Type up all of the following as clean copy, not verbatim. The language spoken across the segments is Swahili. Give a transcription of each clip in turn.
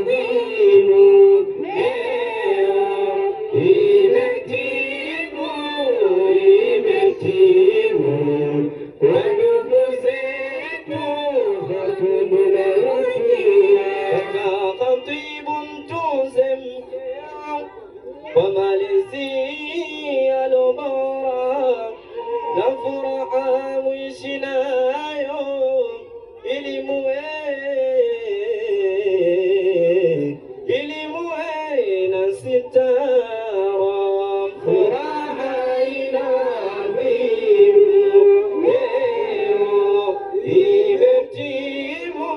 adhimu leo imetimu, imetimu kwa ndugu zetu Khatibu na Rukia. Khatibu mtunze mkeo kwa malezi yalo bora na furaha muishi nayo ili muwe na sitara. Furaha inadhimu leo imetimu,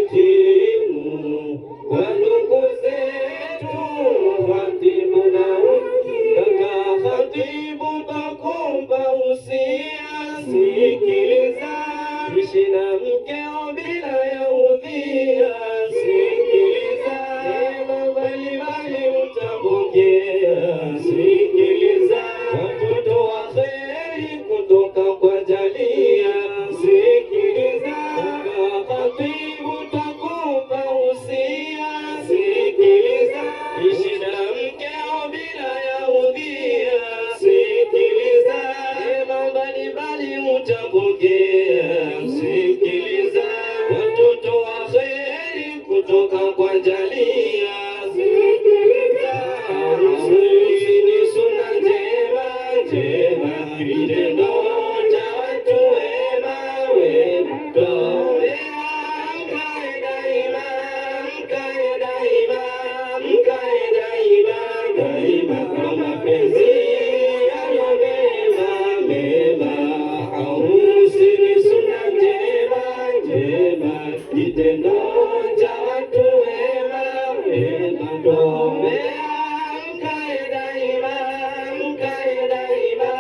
imetimu kwa ndugu zetu Khatibu na Rukia. Kaka Khatibu takupa usia, sikiliza, ishi na mkeo bila ya udhia, sikiliza, neema mbalimbali utapokea, sikiliza, watoto wa kheri kutoka kwa Jalia, sikiliza. Kaka Khatibu takupa usia, sikiliza, ishi na mkeo bila ya udhia, sikiliza, neema mbalimbali utapokea, sikiliza, watoto wa kheri kutoka kwa Jalia, sikiliza. Harusi ni sunna njema njema, kitendo cha watu wema wema, twaombea mkae daima, mkae daima, mkae daima daima kwa mapenzi yalo mema mema. Harusi ni sunna njema njema, kitendo cha watu wema wema, twaombea mkae daima, mkae daima,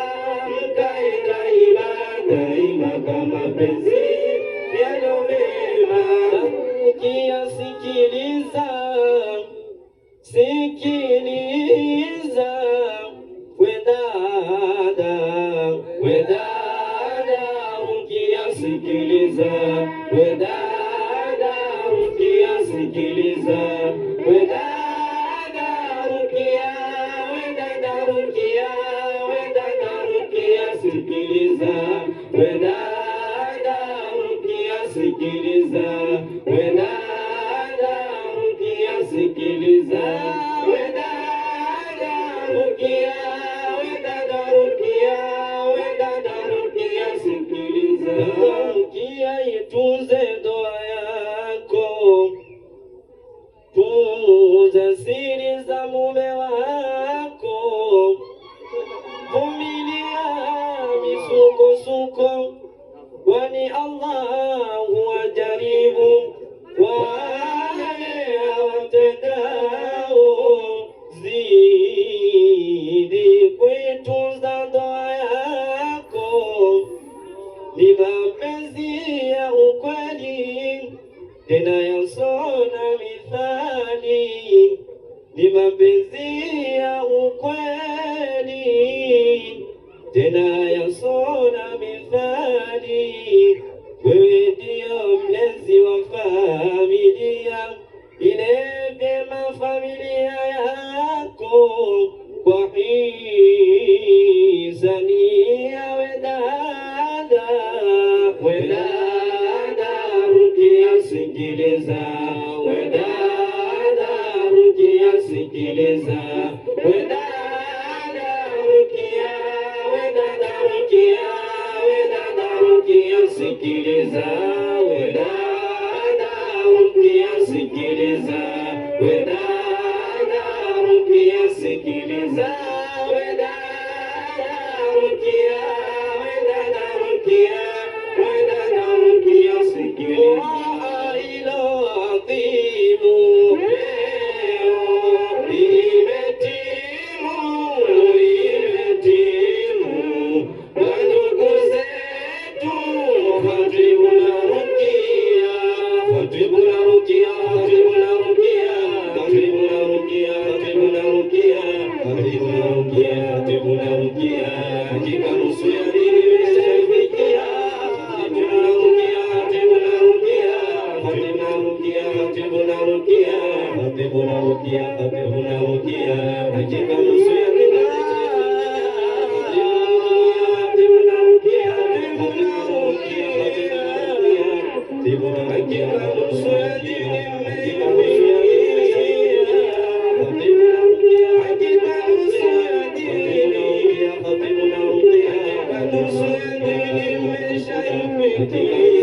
mkae daima daima kwa mapenzi yalo mema. Ukiyasikiliza, sikiliza, we dada, we dada, ukiyasikiliza, we dada, ukiyasikiliza, we dada, Rukia, we dada, Rukia, we dada, ukiyasikiliza, we dada, ukiyasikiliza, we dada, ukiyasikiliza, we dada, Rukia, we dada, Rukia, we dada, ukiyasikiliza. Rukia, itunze ndoa yako, tunza siri za mume wako, vumilia misukosuko, kwani Allah huwajaribu wale hawatendao. Zidi kuitunza ndoa yako, ni mapenzi ya ukweli tena yasona mithali, ni mapenzi ya ukweli tena yasona mithali. Wewe ndiyo mlezi wa familia, ile vyema familia yako kwa hisani ya we dada, we dada, Rukia sikiliza, we dada, Rukia sikiliza, we dada, Rukia, we dada, Rukia, we dada, Rukia sikiliza, we dada, Rukia sikiliza, we dada, Rukia sikiliza, we dada, Rukia, we dada, Rukia, we dada, Rukia sikiliza. Ilo adhimu leo imetimu, imetimu kwa ndugu zetu Khatibu na Rukia, Khatibu na Rukia, Khatibu na Rukia, Khatibu na Rukia, Khatibu na Rukia, Khatibu na Rukia, Khatibu na Rukia, hakika nusu ya dini imeshaifikia. Khatibu na Rukia, Khatibu na Rukia, hakika nusu ya dini. Khatibu na Rukia, Khatibu na Rukia, Khatibu na Rukia, hakika nusu ya dini mmeifikia. Khatibu na Rukia, hakika nusu ya dini. Khatibu na Rukia, hakika nusu ya dini mmeshaifikia.